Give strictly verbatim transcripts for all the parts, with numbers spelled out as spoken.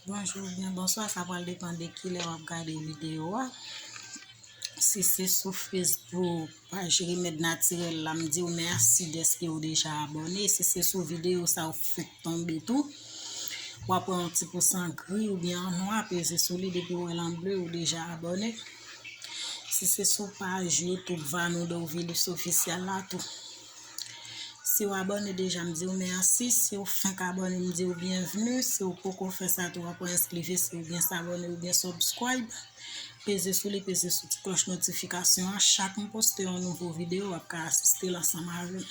Bonjou oubyen bonswa, sa pral depann de kilè w ap gade videyo a. Si se sou Facebook, paj Remèd Natirèl la, m di w mèsi dèske w deja abòne. Si se sou videyo sa w fèk tonbe tou, w ap wè yon ti pous an gri oubyen an nwa, peze sou li, depi w wè l an ble, ou deja abòne. Si se sou paj YouTube Vanou Dorvilus Official la tou. Si w abòne deja, m di w mèsi. Si w fenk abòne, m di w byenvni. Si w poko fè sa tou, w ap wè enskrifye si w gen s'abonner oubyen subscribe. Peze sou li, peze sou ti klòch notifikasyon an. Chak m poste yon nouvo videyo, w ap ka asiste l ansanm avè m.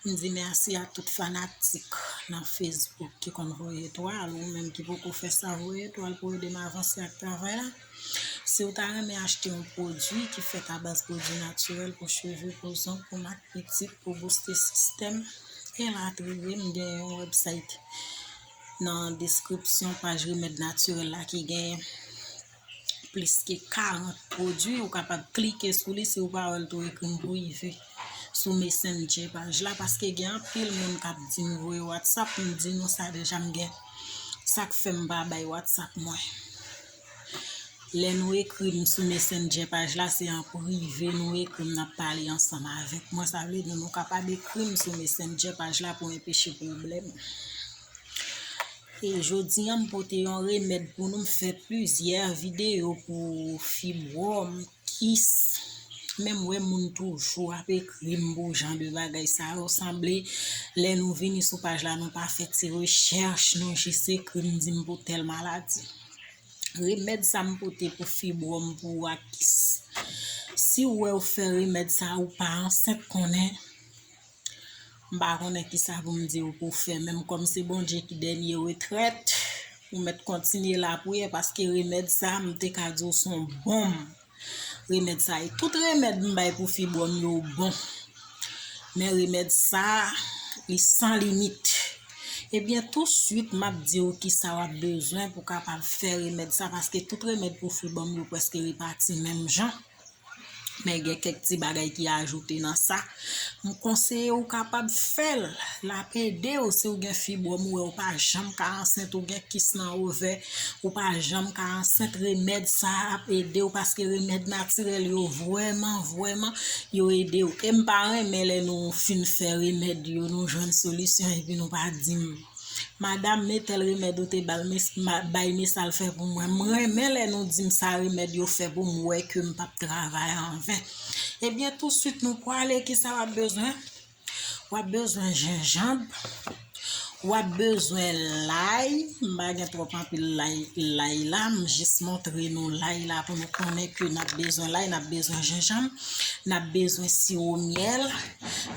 M di mèsi a tout fanatik nan Facebook ki konn voye etwal, ou menm ki poko fè sa, voye etwal pou ede m avanse ak travay la. Si w ta renmen achte yon pwodui ki fèt a baz pwodui natirèl pou cheve, pou zong, pou mak pitit, pou booste sistèm, elatriye, m gen yon website nan deskripsyon paj Remèd Natirèl la ki gen plis ke karant pwodui. Ou kapab klike sou li, si w pa wè l tou, ekri m prive sou Messenger paj la, paske gen anpil moun k ap di m voye WhatsApp, m di nou sa deja, m gen sa k fè m pa bay WhatsApp mwen. Lè nou ekri m sou Messenger paj la, se an prive nou ekri m, n ap pale ansanm avèk mwen. Sa vle di nou kapab ekri m sou Messenger paj la pou enpeche pwoblèm. E jodi a, m pote yon remèd pou nou. M fè plizyè videyo pou fibwòm, kis. Men m wè moun toujou ap ekri m pou jan de bagay sa yo. Sanble, lè nou vini sou paj la, nou pa fè ti rechèch, nou jis ekri m, di m pou tèl maladi. Remèd sa m pote pou fibwòm, pou ak kis. Si w wè w fè remèd sa, ou pa ansent, konnen, m pa konnen kisa pou m di w pou w fè. Menm kòm se Bondye ki dènye retrèt, ou mèt kontinye lapriyè, paske remèd sa, m te ka di w se yon bonm. Remèd sa, e tout remèd m bay pou fibwòm yo bon. Men remèd sa, li san limit. Ebyen, tousuit, m ap di w kisa w ap bezwen pou w kapab fè remèd sa, paske tout remèd pou fibwòm yo prèske repati menm jan. Men gen kèk ti bagay ki ajoute nan sa. M konseye w kapab fè l. L ap ede w si w gen fibwòm, ou wè w pa janm ka ansent, ou gen kis nan ovè, ou pa janm ka ansent, remèd sa ap ede w, paske remèd natirèl yo vrèman, vrèman, yo ede w. E m pa renmen lè nou fin fè remèd yo, nou jwenn solisyon epi nou pa di m, "Madam, men tèl remèd ou te bal, men, ma, bay, men sa l fè pou mwen." M renmen lè nou di m sa remèd yo fè pou m, m wè ke m p ap travay anven. Ebyen, tousuit nou prale, kisa w ap bezwen? W ap bezwen jenjanm, w ap bezwen lay. M pa gen twòp anpil lay, lay la, m jis montre nou lay la pou nou konnen ke n ap bezwen lay, n ap bezwen jenjanm, n ap bezwen siwo myèl,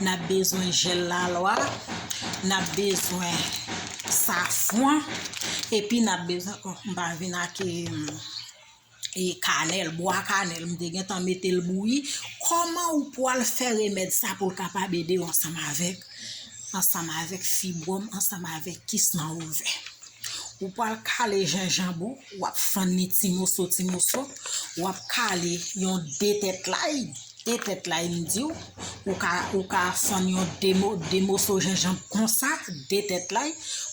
n ap bezwen jèl lalwa, n ap bezwen safran, epi n ap bezwen, oh, m pa vin ak, em, e kanèl, bwa kanèl, m te gentan mete l bouyi. Kòman ou pwal fè remèd sa pou l kapab ede w ansanm avèk, ansanm avèk fibwòm, ansanm avèk kis nan ovè? Ou pwal kale jenjanm ou, w ap fann li ti moso, ti moso, w ap kale yon de tèt lay, de tèt lay m di w, ou ka, ou ka fann yon de mo-, de moso jenjanm konsa, de tèt lay,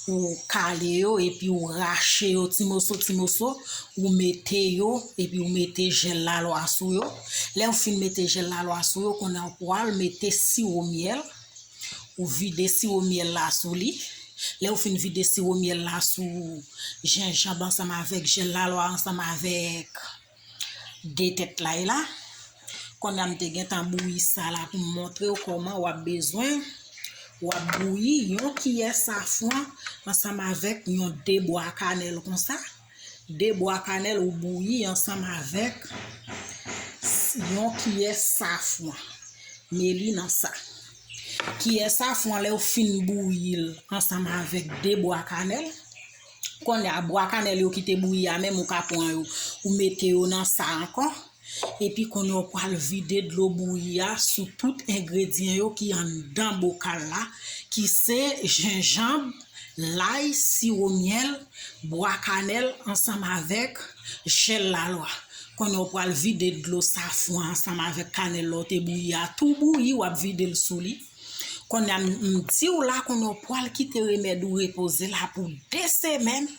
ou kale yo epi ou rache yo ti moso, ti moso, ou mete yo, epi ou mete jèl lalwa sou yo. Lè w fin mete jèl lalwa sou yo, kounye a w pwal mete siwo myèl, ou vide siwo myèl la sou li. Lè w fin vide siwo myèl la sou jenjanm ansanm avèk jèl lalwa, ansanm avèk de tèt lay la. Kounye a m te gentan bouyi sa la pou m montre w kòman w ap bezwen. W ap bouyi yon kiyè safran ansanm avèk yon de bwa kanèl konsa. De bwa kanèl ou bouyi ansanm avèk s-, yon kiyè safran. Men li nan sa. Kiyè safran, lè w fin bouyi l ansanm avèk de bwa kanèl, kounye a bwa kanèl yo ki te bouyi a menm ou ka pran yo, ou mete yo nan sa ankò. Epi kounye a w pral vide dlo bouyi a sou tout engredyan yo ki anndan bokal la, ki se jenjanm, lay, siwo myèl, bwa kanèl ansanm avèk jèl lalwa. Kounye a w pral vide dlo safran ansanm avèk kanèl la w te bouyi a, tou bouyi, w ap vide l sou li. Kounye a m, m di w la, kounye a w pral kite remèd ou repoze la pou de semèn.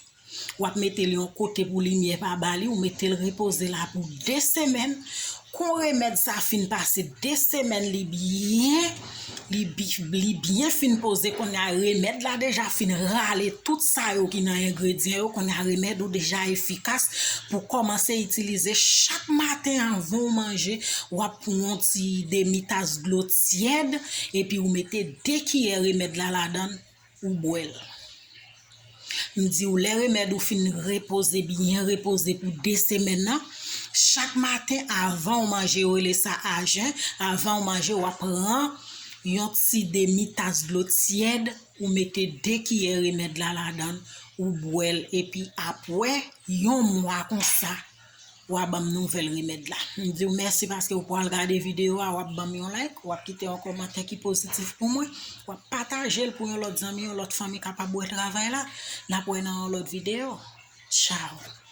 w ap mete l yon kote pou limyè pa ba li, ou mete l repoze la pou de semèn. Kon remèd sa fin pase de semèn, li byen, li, bi- li byen fin poze, kounye a remèd la deja fin rale tout sa yo ki nan engredyan yo, kounye a remèd ou deja efikas pou kòmanse itilize chak maten anvan w manje, w ap pran yon ti demi tas dlo tyèd, epi ou mete de kiyè remèd la ladan l, ou bwè l. M di w, lè remèd ou fin repoze, byen repoze pou de semèn nan, chak maten avan w manje, yo rele sa ajen, avan w manje, w ap pran yon ti demi tas dlo tyèd, ou mete de kiyè remèd la ladan l, ou bwè l, epi apre yon mwa konsa, w a ban m nouvèl remèd la. M di w mèsi paske w pral gade videyo a, w ap ban m yon like, w ap kite yon kòmantè ki pozitif pou mwen, w ap pataje l pou yon lòt zanmi, yon lòt fanmi kapab wè travay la. N ap wè nan yon lòt videyo. Tchao.